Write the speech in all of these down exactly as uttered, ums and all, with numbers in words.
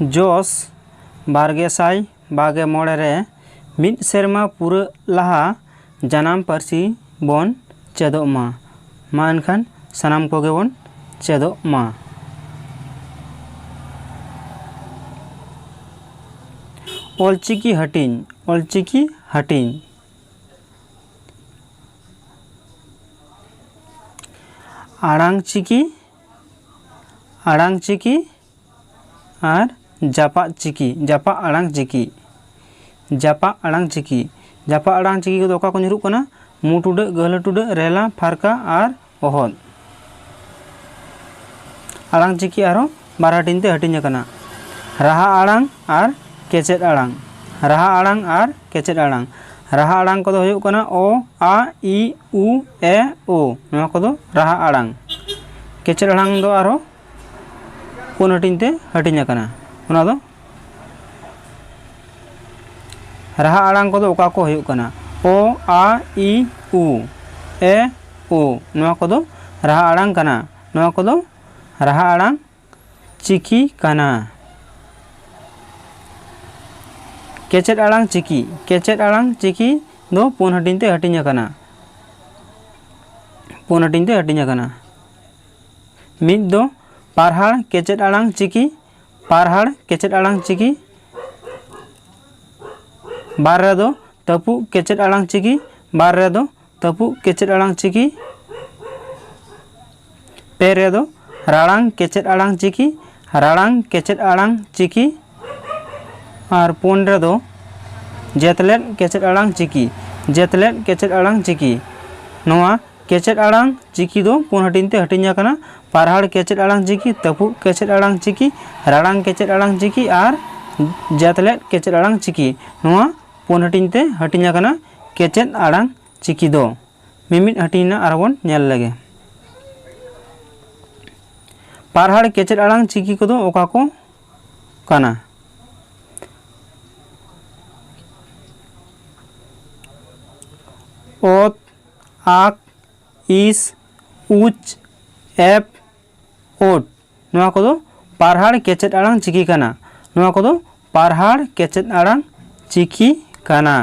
ᱡᱚᱥ ᱵᱟᱨ ᱜᱮ ᱥᱟᱭ ᱵᱟᱜᱮ ᱢᱚᱬᱮ ᱨᱮ ᱢᱤᱫ ᱥᱮᱨᱢᱟ ᱯᱩᱨᱟᱹᱜ ᱞᱟᱦᱟ ᱡᱟᱱᱟᱢ ᱯᱟᱹᱨᱥᱤ ᱵᱚᱱ ᱪᱮᱫᱚᱜ ᱢᱟ᱾ ᱢᱟ ᱮᱱᱠᱷᱟᱱ ᱥᱟᱱᱟᱢ ᱠᱚᱜᱮ ᱵᱚᱱ ᱪᱮᱫᱚᱜ ᱢᱟ᱾ ᱚᱞᱪᱤᱠᱤ ᱦᱟᱹᱴᱤᱧ, ᱚᱞᱪᱤᱠᱤ ᱦᱟᱹᱴᱤᱧ᱾ ᱟᱲᱟᱝ ᱪᱤᱠᱤ, ᱟᱲᱟᱝ ᱪᱤᱠᱤ ᱟᱨ ᱡᱟᱯᱟᱜ ᱪᱤᱠᱤ, ᱡᱟᱯᱟᱜ ᱟᱲᱟᱝ ᱪᱤᱠᱤ, ᱡᱟᱯᱟᱜ ᱟᱲᱟᱝ ᱪᱤᱠᱤ᱾ ᱡᱟᱯᱟᱜ ᱟᱲᱟᱝ ᱪᱤᱠᱤ ᱠᱚᱫᱚ ᱚᱠᱟ ᱠᱚ ᱧᱩᱨᱩᱜ ᱠᱟᱱᱟ? ᱢᱩ ᱴᱩᱰᱟᱹᱜ, ᱜᱟᱹᱦᱞᱟᱹ ᱴᱩᱰᱟᱹᱜ, ᱨᱮᱞᱟ, ᱯᱷᱟᱨᱠᱟ ᱟᱨ ᱚᱦᱚᱫ᱾ ᱟᱲᱟᱝ ᱪᱤᱠᱤ ᱟᱨᱦᱚᱸ ᱵᱟᱨ ᱦᱟᱹᱴᱤᱧ ᱛᱮ ᱦᱟᱹᱴᱤᱧ ᱟᱠᱟᱱᱟ, ᱨᱟᱦᱟ ᱟᱲᱟᱝ ᱟᱨ ᱠᱮᱪᱮᱫ ᱟᱲᱟᱝ᱾ ᱨᱟᱦᱟ ᱟᱲᱟᱝ ᱟᱨ ᱠᱮᱪᱮᱫ ᱟᱲᱟᱝ᱾ ᱨᱟᱦᱟ ᱟᱲᱟᱝ ᱠᱚᱫᱚ ᱦᱩᱭᱩᱜ ᱠᱟᱱᱟ ᱚ, ᱟ, ᱤ, ᱩ, ᱮ, ᱳ᱾ ᱱᱚᱣᱟ ᱠᱚᱫᱚ ᱨᱟᱦᱟ ᱟᱲᱟᱝ᱾ ᱠᱮᱪᱮᱫ ᱟᱲᱟᱝ ᱫᱚ ᱟᱨᱦᱚᱸ ᱯᱩᱱ ᱦᱟᱹᱴᱤᱧ ᱛᱮ ᱦᱟᱹᱴᱤᱧ ᱟᱠᱟᱱᱟ᱾ ᱚᱱᱟ ᱫᱚ ᱨᱟᱦᱟ ᱟᱲᱟᱝ ᱠᱚᱫᱚ ᱚᱠᱟ ᱠᱚ ᱦᱩᱭᱩᱜ ᱠᱟᱱᱟ? ᱚ, ᱟ, ᱤ, ᱩ, ᱮ, ᱳ᱾ ᱱᱚᱣᱟ ᱠᱚᱫᱚ ᱨᱟᱦᱟ ᱟᱲᱟᱝ ᱠᱟᱱᱟ᱾ ᱱᱚᱣᱟ ᱠᱚᱫᱚ ᱨᱟᱦᱟ ᱟᱲᱟᱝ ᱪᱤᱠᱤ ᱠᱟᱱᱟ᱾ ᱠᱮᱪᱮᱫ ᱟᱲᱟᱝ ᱪᱤᱠᱤ, ᱠᱮᱪᱮᱫ ᱟᱲᱟᱝ ᱪᱤᱠᱤ ᱫᱚ ᱯᱩᱱ ᱦᱟᱹᱴᱤᱧ ᱛᱮ ᱦᱟᱹᱴᱤᱧ ᱟᱠᱟᱱᱟ᱾ ᱯᱩᱱ ᱦᱟᱹᱴᱤᱧ ᱛᱮ ᱦᱟᱹᱴᱤᱧ ᱟᱠᱟᱱᱟ᱾ ᱢᱤᱫ ᱫᱚ ᱯᱟᱨᱦᱟᱲ ᱠᱮᱪᱮᱫ ᱟᱲᱟᱝ ᱪᱤᱠᱤ, ᱯᱟᱨᱦᱟᱲ ᱠᱮᱪᱮᱫ ᱟᱲᱟᱝ ᱪᱤᱠᱤ᱾ ᱵᱟᱨ ᱨᱮᱫᱚ ᱛᱟᱹᱯᱩᱜ ᱠᱮᱪᱮᱫ ᱟᱲᱟᱝ ᱪᱤᱠᱤ, ᱵᱟᱨ ᱨᱮᱫᱚ ᱛᱟᱹᱯᱩᱜ ᱠᱮᱪᱮᱫ ᱟᱲᱟᱝ ᱪᱤᱠᱤ᱾ ᱯᱮ ᱨᱮᱫᱚ ᱨᱟᱲᱟᱝ ᱠᱮᱪᱮᱫ ᱟᱲᱟᱝ ᱪᱤᱠᱤ, ᱨᱟᱲᱟᱝ ᱠᱮᱪᱮᱫ ᱟᱲᱟᱝ ᱪᱤᱠᱤ᱾ ᱟᱨ ᱯᱩᱱ ᱨᱮᱫᱚ ᱡᱮᱛᱞᱮᱫ ᱠᱮᱪᱮᱫ ᱟᱲᱟᱝ ᱪᱤᱠᱤ, ᱡᱮᱛᱞᱮᱫ ᱠᱮᱪᱮᱫ ᱟᱲᱟᱝ ᱪᱤᱠᱤ᱾ ᱱᱚᱣᱟ ᱠᱮᱪᱮᱫ ᱟᱲᱟᱝ ᱪᱤᱠᱤ ᱫᱚ ᱯᱩᱱ ᱦᱟᱹᱴᱤᱧ ᱛᱮ ᱦᱟᱹᱴᱤᱧ ᱟᱠᱟᱱᱟ, ᱯᱟᱨᱦᱟᱲ ᱠᱮᱪᱮᱫ ᱟᱲᱟᱝ ᱪᱤᱠᱤ, ᱛᱟᱹᱯᱩᱜ ᱠᱮᱪᱮᱫ ᱟᱲᱟᱝ ᱪᱤᱠᱤ, ᱨᱟᱲᱟᱝ ᱠᱮᱪᱮᱫ ᱟᱲᱟᱝ ᱪᱤᱠᱤ ᱟᱨ ᱡᱮᱛᱞᱮᱫ ᱠᱮᱪᱮᱫ ᱟᱲᱟᱝ ᱪᱤᱠᱤ᱾ ᱱᱚᱣᱟ ᱯᱩᱱ ᱦᱟᱹᱴᱤᱧ ᱛᱮ ᱦᱟᱹᱴᱤᱧ ᱟᱠᱟᱱᱟ ᱠᱮᱪᱮᱫ ᱟᱲᱟᱝ ᱪᱤᱠᱤ ᱫᱚ᱾ ᱢᱤᱢᱤᱫ ᱦᱟᱹᱴᱤᱧ ᱨᱮᱱᱟᱜ ᱟᱨᱦᱚᱸ ᱵᱚᱱ ᱧᱮᱞ ᱞᱮᱜᱮ᱾ ᱯᱟᱨᱦᱟᱲ ᱠᱮᱪᱮᱫ ᱟᱲᱟᱝ ᱪᱤᱠᱤ ᱠᱚᱫᱚ ᱚᱠᱟ ᱠᱚ ᱠᱟᱱᱟ? ᱚᱛ, ᱟᱠ, ᱤᱥ, ᱩᱪ, ᱮᱯ, ᱳᱴ᱾ ᱱᱚᱣᱟ ᱠᱚᱫᱚ ᱯᱟᱨᱦᱟᱲ ᱠᱮᱪᱮᱫ ᱟᱲᱟᱝ ᱪᱤᱠᱤ ᱠᱟᱱᱟ᱾ ᱱᱚᱣᱟ ᱠᱚᱫᱚ ᱯᱟᱨᱦᱟᱲ ᱠᱮᱪᱮᱫ ᱟᱲᱟᱝ ᱪᱤᱠᱤ ᱠᱟᱱᱟ᱾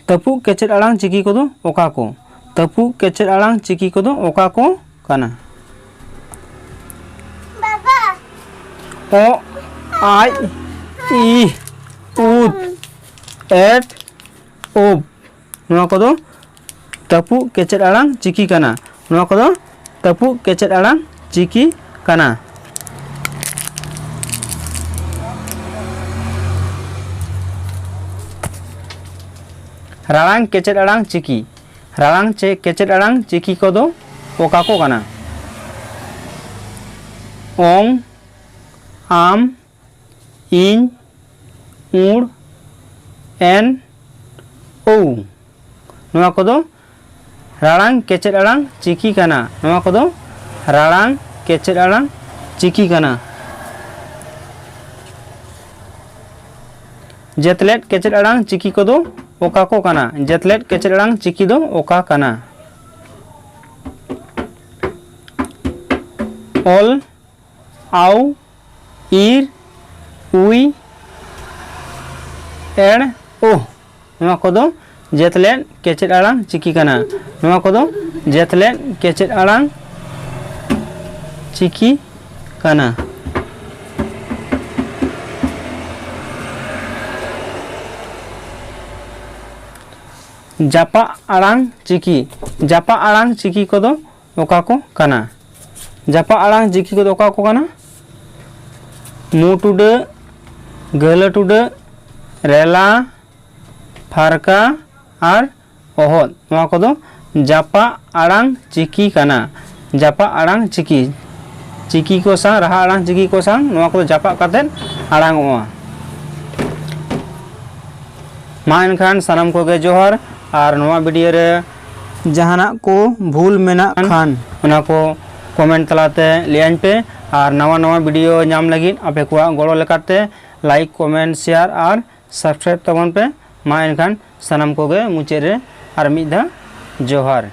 ᱛᱟᱹᱯᱩᱜ ᱠᱮᱪᱮᱫ ᱟᱲᱟᱝ ᱪᱤᱠᱤ ᱠᱚᱫᱚ ᱚᱠᱟ ᱠᱚ? ᱛᱟᱹᱯᱩᱜ ᱠᱮᱪᱮᱫ ᱟᱲᱟᱝ ᱪᱤᱠᱤ ᱠᱚᱫᱚ ᱚᱠᱟ ᱠᱚ ᱠᱟᱱᱟ? ᱚ, ᱟᱡ, ᱤ, ᱩᱫ, ᱮᱴ, ᱩᱵ᱾ ᱱᱚᱣᱟ ᱠᱚᱫᱚ ᱛᱟᱹᱯᱩᱜ ᱠᱮᱪᱮᱫ ᱟᱲᱟᱝ ᱪᱤᱠᱤ ᱠᱟᱱᱟ᱾ ᱱᱚᱣᱟ ᱠᱚᱫᱚ ᱛᱟᱹᱯᱩᱜ ᱠᱮᱪᱮᱫ ᱟᱲᱟᱝ ᱪᱤᱠᱤ ᱠᱟᱱᱟ᱾ ᱨᱟᱲᱟᱝ ᱠᱮᱪᱮᱫ ᱟᱲᱟᱝ ᱪᱤᱠᱤ᱾ ᱨᱟᱲᱟᱝ ᱪᱮ-, ᱠᱮᱪᱮᱫ ᱟᱲᱟᱝ ᱪᱤᱠᱤ ᱠᱚᱫᱚ ᱚᱠᱟ ᱠᱚ ᱠᱟᱱᱟ? ᱚᱝ, ᱟᱢ, ᱤᱧ, ᱩᱲ, ᱮᱱ, ᱳᱣ᱾ ᱱᱚᱣᱟ ᱠᱚᱫᱚ ᱨᱟᱲᱟᱝ ᱠᱮᱪᱮᱫ ᱟᱲᱟᱝ ᱪᱤᱠᱤ ᱠᱟᱱᱟ᱾ ᱱᱚᱣᱟ ᱠᱚᱫᱚ ᱨᱟᱲᱟᱝ ᱠᱮᱪᱮᱫ ᱟᱲᱟᱝ ᱪᱤᱠᱤ ᱠᱟᱱᱟ᱾ ᱡᱮᱛᱞᱮᱫ ᱠᱮᱪᱮᱫ ᱟᱲᱟᱝ ᱪᱤᱠᱤ ᱠᱚᱫᱚ ᱚᱠᱟ ᱠᱚ ᱠᱟᱱᱟ? ᱡᱮᱛᱞᱮᱫ ᱠᱮᱪᱮᱫ ᱟᱲᱟᱝ ᱪᱤᱠᱤ ᱫᱚ ᱚᱠᱟ ᱠᱟᱱᱟ? ᱚᱞ, ᱟᱣ, ᱤᱨ, ᱩᱭ, ᱮᱲ, ᱳᱦ᱾ ᱱᱚᱣᱟ ᱠᱚᱫᱚ ᱡᱮᱛᱞᱮᱫ ᱠᱮᱪᱮᱫ ᱟᱲᱟᱝ ᱪᱤᱠᱤ ᱠᱟᱱᱟ᱾ ᱱᱚᱣᱟ ᱠᱚᱫᱚ ᱡᱮᱛᱞᱮᱫ ᱠᱮᱪᱮᱫ ᱟᱲᱟᱝ ᱪᱤᱠᱤ ᱠᱟᱱᱟ᱾ ᱡᱟᱯᱟᱜ ᱟᱲᱟᱝ ᱪᱤᱠᱤ᱾ ᱡᱟᱯᱟᱜ ᱟᱲᱟᱝ ᱪᱤᱠᱤ ᱠᱚᱫᱚ ᱚᱠᱟ ᱠᱚ ᱠᱟᱱᱟ? ᱡᱟᱯᱟᱜ ᱟᱲᱟᱝ ᱪᱤᱠᱤ ᱠᱚᱫᱚ ᱚᱠᱟ ᱠᱚ ᱠᱟᱱᱟ? ᱢᱩ ᱴᱩᱰᱟᱹᱜ, ᱜᱟᱹᱦᱞᱟᱹ ᱴᱩᱰᱟᱹᱜ, ᱨᱮᱞᱟ, ᱯᱷᱟᱨᱠᱟ ᱟᱨ ᱚᱦᱚᱫ᱾ ᱱᱚᱣᱟ ᱠᱚᱫᱚ ᱡᱟᱯᱟᱜ ᱟᱲᱟᱝ ᱪᱤᱠᱤ ᱠᱟᱱᱟ᱾ ᱡᱟᱯᱟᱜ ᱟᱲᱟᱝ ᱪᱤᱠᱤ, ᱪᱤᱠᱤ ᱠᱚ ᱥᱟᱶ, ᱨᱟᱦᱟ ᱟᱲᱟᱝ ᱪᱤᱠᱤ ᱠᱚ ᱥᱟᱶ ᱱᱚᱣᱟ ᱠᱚᱫᱚ ᱡᱟᱯᱟᱜ ᱠᱟᱛᱮᱫ ᱟᱲᱟᱝᱚᱜᱼᱟ᱾ ᱢᱟ ᱮᱱᱠᱷᱟᱱ ᱥᱟᱱᱟᱢ ᱠᱚᱜᱮ ᱡᱚᱦᱟᱨ, ᱟᱨ ᱱᱚᱣᱟ video ᱨᱮ ᱡᱟᱦᱟᱱᱟᱜ ᱠᱚ ᱵᱷᱩᱞ ᱢᱮᱱᱟᱜ ᱠᱷᱟᱱ ᱚᱱᱟ ᱠᱚ comment ᱛᱟᱞᱟᱛᱮ ᱞᱟᱹᱭᱟᱹᱧ ᱯᱮ, ᱟᱨ ᱱᱟᱣᱟ ᱱᱟᱣᱟ video ᱧᱟᱢ ᱞᱟᱹᱜᱤᱫ ᱟᱯᱮ ᱠᱚᱣᱟᱜ ᱜᱚᱲᱚ ᱞᱮᱠᱟᱛᱮ like, comment, share ᱟᱨ subscribe ᱛᱟᱵᱚᱱ ᱯᱮ᱾ ᱢᱟ ᱮᱱᱠᱷᱟᱱ ᱥᱟᱱᱟᱢ ᱠᱚᱜᱮ ᱢᱩᱪᱟᱹᱫ ᱨᱮ ᱟᱨ ᱢᱤᱫ ᱫᱷᱟᱣ ᱡᱚᱦᱟᱨ᱾